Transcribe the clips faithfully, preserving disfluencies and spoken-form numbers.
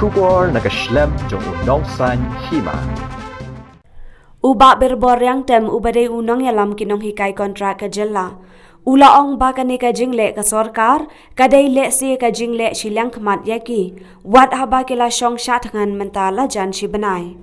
Khubor na ka shlem jong u nongsan hima. U Bah Birbor Riangtem uba dei u nongïalam ki nonghikai kontrak ka jylla, u la ong ba kane ka jingleh ka sorkar ka dei lehse ka jingleh shiliang khmat ïa ki, wat haba ki la shong shah thngan mynta la jan shi bnai.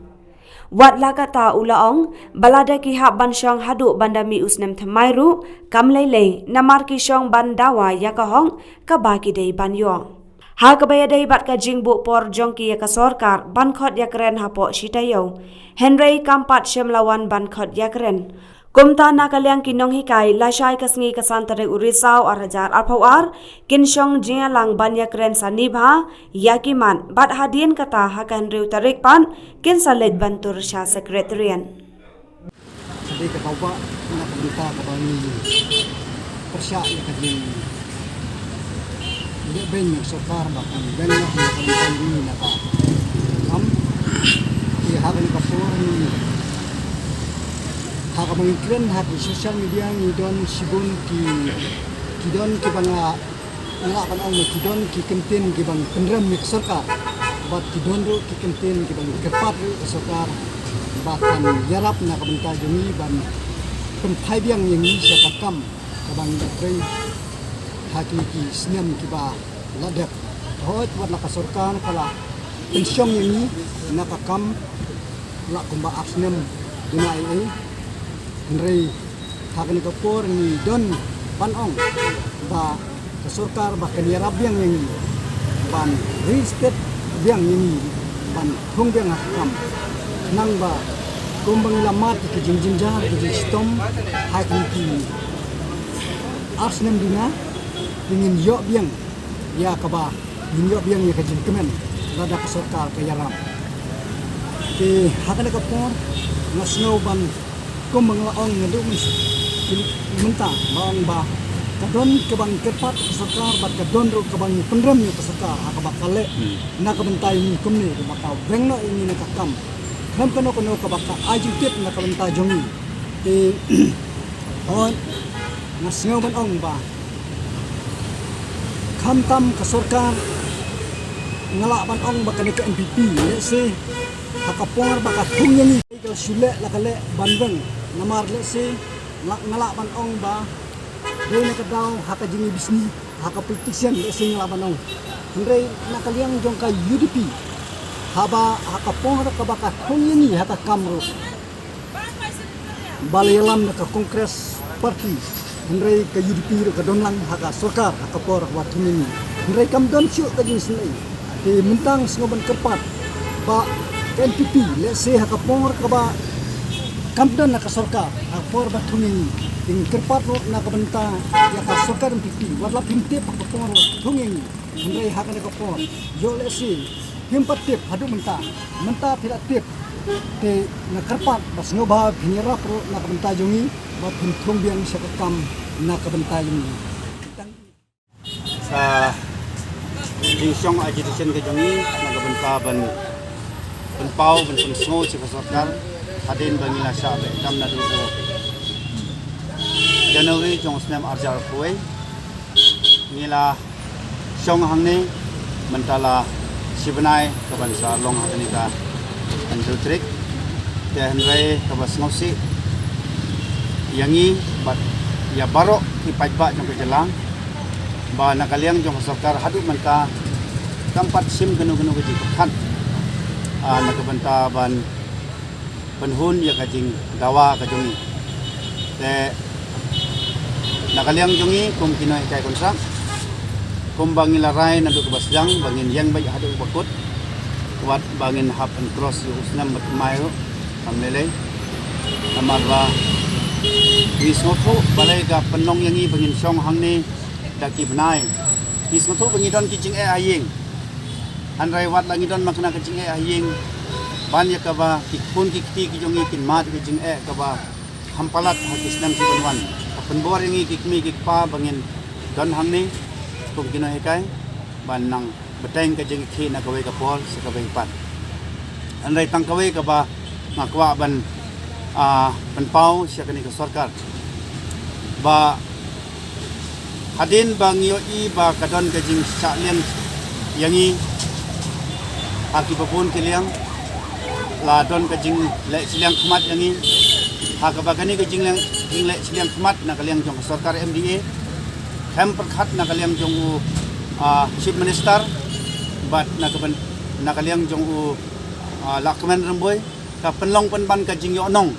Wat la kata u la ong ba lada ki hap ban shong haduh ban da mih u snem thymmai ruh kam lei lei, namar ki shong ban dawa ïa ka hok kaba ki dei ban ïoh. Ha kaba ïadei bad ka jingbuh por jong ki ïa ka sorkar ban khot ïakren hapoh shi taïew, hynrei kam pat shym la wan ban khot ïakren. Kumta na ka liang ki nonghikai, lashai ka sngi ka san tarik u Risaw ar hajar arphew ar, kin shong jingïalang ban ïakren sani bha ïa ki mat, bad hadien kata ha ka hynriew tarik pat kin sa leit ban tur sha Secretariat. Ka dei ka daw ba na ka bynta kaba ngi pyrshah ïa ka jing leh beiñ ïa ka sorkar ba kan beiñ na ka bynta ngi na ka kam. Ki ha kane ka por ngi ha kaba ngi kren ha ki social media ngi don shibun ki, ki don kiba nga Nga lah ban ong ba ki don ki kyntien kiba ngi pynrem ïa ka sorkar. Bad ki don ruh ki kyntien kiba ngi kyrpad ruh ïa ka sorkar ba kan ïarap na ka bynta jong ngi ban pynphai biang ïa ngi sha ka kam kaba ngi dei ha ki, ki snem kiba la dep. Hooid wat la ka sorkar ka la pynshong ïa ngi na ka kam la kumba ar snem duna ei ei. Hynrei ha kane ka por ngi don ban ong ba ka sorkar ba kan ïarap biang ïa ngi ban reinstate biang ïa ngi ban thung biang ha ka kam. Nang ba kumba ngi la mad ki jingjynjar ki jingshitom ha kine ki ar snem duna, te ngin ïoh biang ïa kaba ngin ïoh biang ïa ka jingkmen lada ka sorkar ka ïarap. Te ha kane ka por nga sngew ban, kumba nga la ong naduh mynta, ba ong ba ka don kaba ngi kyrpad ka sorkar bad ka don ruh kaba ngi pynrem ïa ka sorkar ha kaba ka leh na ka bynta ïa ngi kumne, kaba ka weng noh ïa ngi na ka kam. Khlem kano kano kaba ka ai jingtip na ka bynta jong ngi. Te hooid nga sngew ban ong ba khamtam ka sorkar, nga lah ban ong ba kane ka N P P lehse ha ka por ba ka thung ïa ngi ka la shu leh la ka leh ban weng. Namar lehse nga lah ban ong ba dei na ka daw ha ka jingïabisni ha ka politician lehse nga lah ban ong. Hynrei na ka liang jong ka U D P, haba ha ka por kaba ka thung ïa ngi ha ka kam ruh ba la ïalam da ka Congress Party, hynrei ka U D P ruh ka don lang ha ka sorkar ha ka por kaba thung ïa ngi. Hynrei kam don shuh ka jingsngewsih. Te mynta nga sngew ban kyrpad ba ka N P P lehse ha ka por kaba kam don ha ka sorkar ha ka por ba thung ïa ngi, te ngi kyrpad ruh na ka bynta ïa ka sorkar N P P, wat la phin tip ha ka por ba thung ïa ngi. Hynrei ha kane ka por ïoh lehse phim pat tip haduh mynta, mynta phi la tip. Te nga kyrpad ba sngewbha phin ïarap ruh na ka bynta jong ngi ba phin thung biang sha ka kam na ka bynta jong ngi. Sa jingshong agitation ka jong ngi na ka bynta ban pynpaw ban pynsngew sha ka sorkar hadien ba ngi la shah beh tam naduh January jong u snem ar hajar arphew wei. Ngi la shong hangne mynta la shi bnai ka ban sa long ha kane ka hynriew tarik. Te hynrei kaba sngewsih ïa ngi bad ïa baroh ki paidbah jong ka jylla ba na ka liang jong ka sorkar haduh mynta kam pat shim kano kano ka jingpyrkhat, ah, na ka bynta ban pynhun ïa ka jingdawa ka jong ngi. Te na ka liang jong ngi kum ki nonghikai kontrak, kumba ngi la rai naduh kaba sdang ba ngin ïeng beit haduh kaba kut, wat ba ngin hap ban cross ïa u snem ba thymmai ruh kam lei lei. Namar ba ngi sngewthuh balei ka pynlong ïa ngi ba ngin shong hangne da ki bnai. Ngi sngewthuh ba ngi don ki jingeh ha ïing. Hynrei wat la ngi don ma kane ka jingeh ha ïing, ban ïa kaba ki khun ki kti ki jong ngi kin mad ïa ka jingeh kaba kham palat ha ki snem ki ban wan. Ka pynbor ïa ngi ki kmie ki kpa ba ngin don hangne kum ki nonghikai ban nang bteng ka jingkhih na kawei ka por sha kawei pat. Hynrei tang kawei kaba nga kwah ban, ah, pynpaw sha kane ka sorkar ba hadien ba ngi ïohi ba ka don ka jingshah liang ïa ngi Ha kiba bun ki liang la don ka jingleh shiliang khmat ïa ngi. Ha kaba kane ka jingleh, jingleh shiliang khmat na ka liang jong ka sorkar M D A, khlem pyrkhat na ka liang jong u, ah, Chief Minister, bad na ka ban, na ka liang jong u, ah, Lahkmen Rymbui, ka pynlong pynban ka jingïohnong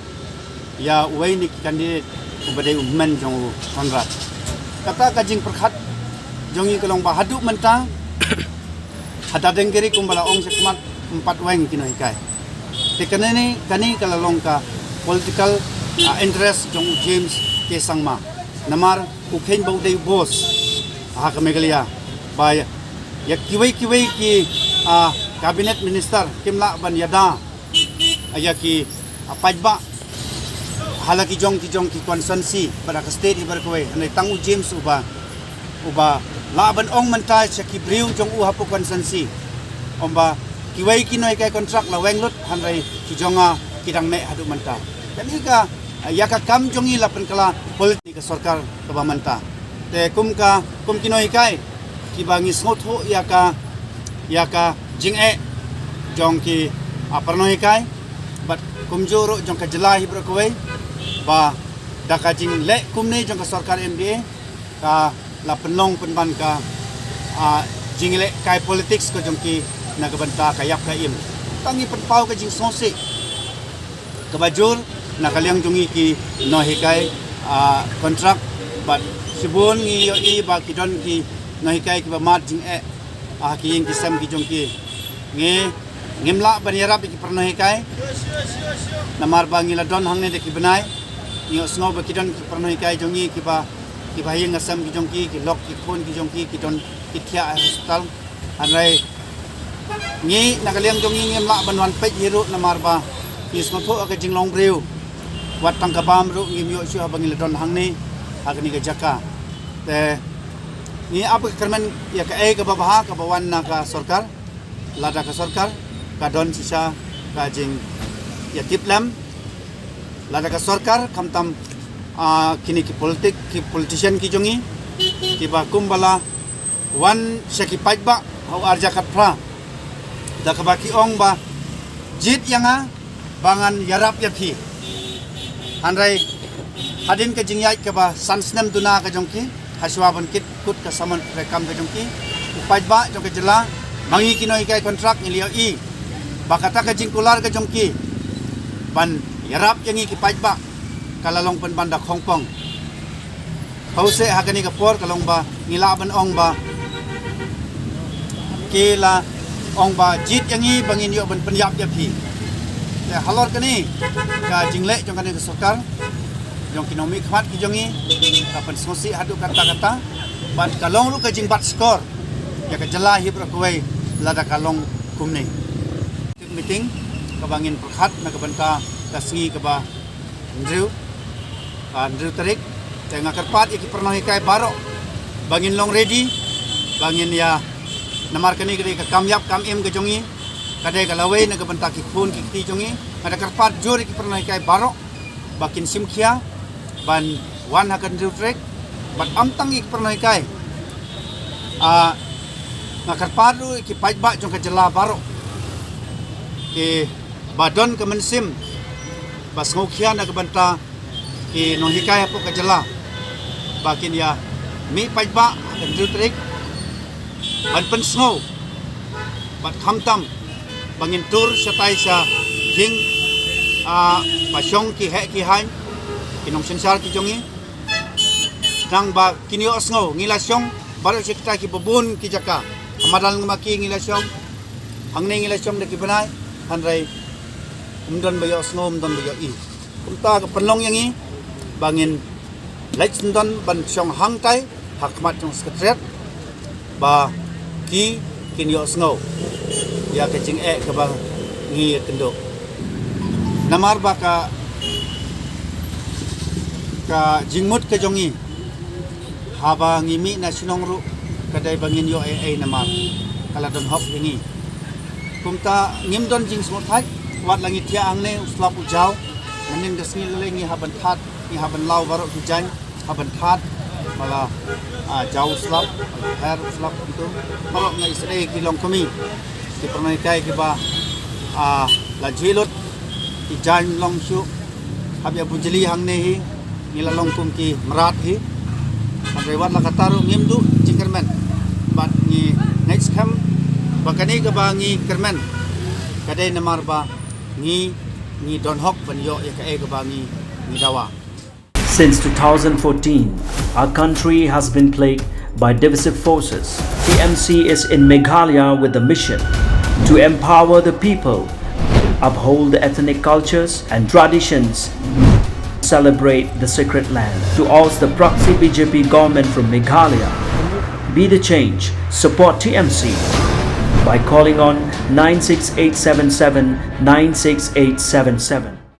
ïa uwei na ki candidate uba dei u hynmen jong u Conrad. Kata ka jingpyrkhat jong ngi ka long ba haduh mynta, ha Dadeng Kiri kumba la ong shakhmat, ym pat weng ki nonghikai. Te kane ne, kane ka la long ka political, ah, interest jong u James K Sangma. Namar u kheiñ ba u dei u boss ha ka Meghalaya. Ba ïa, ïa kiwei kiwei ki, ah, cabinet minister kim lah ban ïada ïa ki, ah, paidbah ha la ki jong ki jong ki constituency bad ha ka state hi baroh kawei. Hynrei tang u James uba, uba lah ban ong mynta sha ki briew jong u hapoh constituency, ong ba kiwei ki nonghikai contract la weng lut, hynrei ki jong nga ki dang meh haduh mynta. Kane ka, ah, ïa ka kam jong ngi la pynkylla politik ka sorkar kaba mynta. Te kum ka, kum ki nonghikai kiba ngi sngewthuh ïa ka, ïa ka jingeh jong ki, ah, para nonghikai bad kumjuh ruh jong ka jylla hi baroh kawei, ba da ka jingleh kumne jong ka sorkar M D A ka la pynlong pynban ka, ah, jingleh kai politics ka jong ki na ka bynta ka ïap ka im. Tang ngi pynpaw ka jingsngewsih kaba jur na ka liang jong ngi ki nonghikai, ah, contract, bad shibun ngi ïohi ba ki don ki nonghikai kiba mad jingeh, ah, ha ki ïing ki sem ki jong ki. Ngi, ngim lah ban ïarap ïa ki para nonghikai namar ba ngi la don hangne da ki bnai. Ngi ïohsngew ba ki don ki para nonghikai jong ngi kiba, kiba ha ïing ha sem ki jong ki, ki lok ki khun ki jong ki, ki don ki thiah ha hospital. Hynrei ngi na ka liang jong ngi ngim lah ban wan peit hi ruh namar ba ngi sngewthuh ïa ka jinglong briew. Wat tang ka bam ruh ngim ïoh shuh haba ngi la don hangne ha kane ka jaka. Te ngi ap ka kyrmen ïa kaei kaba bha kaba wan na ka sorkar. Lada ka sorkar ka don shisha ka jingïatiplem, lada ka sorkar khamtam, ah, kine ki politik, ki politician ki jong ngi kiba kumba la wan sha ki paidbah ha u arhajar khatphra da kaba ki ong ba jied ïa nga ba ngan ïarap ïa phi. Hynrei hadien ka jingïaid kaba san snem duna ka jong ki, ha shuwa ban kit kut ka summon treikam ka jong ki, u paidbah jong ka jylla, ma ngi ki nonghikai contract ngi la ïohi ba kata ka jingkular ka jong ki ban ïarap ïa ngi ki paidbah ka la long pynban da khongpong. Hawseh ha kane ka por ka long ba ngi lah ban ong ba ki la ong ba jied ïa ngi ba ngin ïoh ban pynïap ïa phi. Te halor kane ka jingleh jong kane ka sorkar, jong ki nongmihkhmat ki jong ngi, ka pynsngewsih haduh katta katta bad ka long ruh ka jingbat skor ïa ka jylla hi baroh kawei lada ka long kumne. Meeting kaba ngin pyrkhat na ka bynta ka sngi kaba hynriew, ah, hynriew tarik. Te nga kyrpad ïa ki para nonghikai baroh ba ngin long ready, ba ngin ïa, namar kane ka dei ka kam ïap kam im ka jong ngi, ka dei ka lawei na ka bynta ki khun ki kti jong ngi. Nga da kyrpad jur ïa ki para nonghikai baroh ba kin shim khia ban wan ha ka hynriew tarik. Bad ym tang ïa ki para nonghikai, ah, nga kyrpad ruh ïa ki paidbah jong ka jylla baroh kiba don ka mynsiem ba sngewkhia na ka bynta ki nonghikai hapoh ka jylla ba kin ïa mih paidbah ha ka hynriew tarik ban pynsngew bad khamtam ba ngin tur shatai sha ïing, ah, ba shong ki heh ki haiñ, ki nongsynshar ki jong ngi, khnang ba kin ïohsngew. Ngi la shong baroh shi katta kiba bun ki jaka, ha madan Ngamaki ngi la shong, hangne ngi la shong da ki bnai, hynrei ym don ba ïohsngew, ym don ba ïohi. Kumta ka pynlong ïa ngi ba ngin leit syndon ban shong hangtai ha khmat jong Secretariat ba ki kin ïohsngew ïa ka jingeh kaba ngi ïakynduh. Namar ba ka, ka jingmut ka jong ngi haba ngi mih na shnong ruh ka dei ba ngin ïoh ei ei namar ka la don hok ïa ngi. Kumta ngim don jingsngewthait, wat la ngi thiah hangne u slap u jaw, mynnin ka sngi lei lei ngi hap ban thad, ngi hap ban law baroh ki jaiñ, hap ban thad, ba la, ah, jaw u slap, ba la pher u slap kumto. Baroh nga isynei ki longkmie. Ki pyrnai kai kiba, ah, la jui lut, ki jaiñ long shuh, hap ïa bujli hangne hi, ngi la long kum ki mrad hi. Hynrei wat la katta ruh ngim duh jingkyrmen. Bad ngi ngeit skhem ba kane kaba ngi kyrmen ka dei namar ba ngi, ngi don hok ban ïoh ïa kaei kaba ngi, ngi dawa. Since two thousand fourteen, our country has been plagued by divisive forces. T M C is in Meghalaya with the mission to empower the people, uphold the ethnic cultures and traditions, celebrate the sacred land, to oust the proxy B J P government from Meghalaya. Be the change. Support T M C by calling on nine six eight seven seven nine six eight seven seven.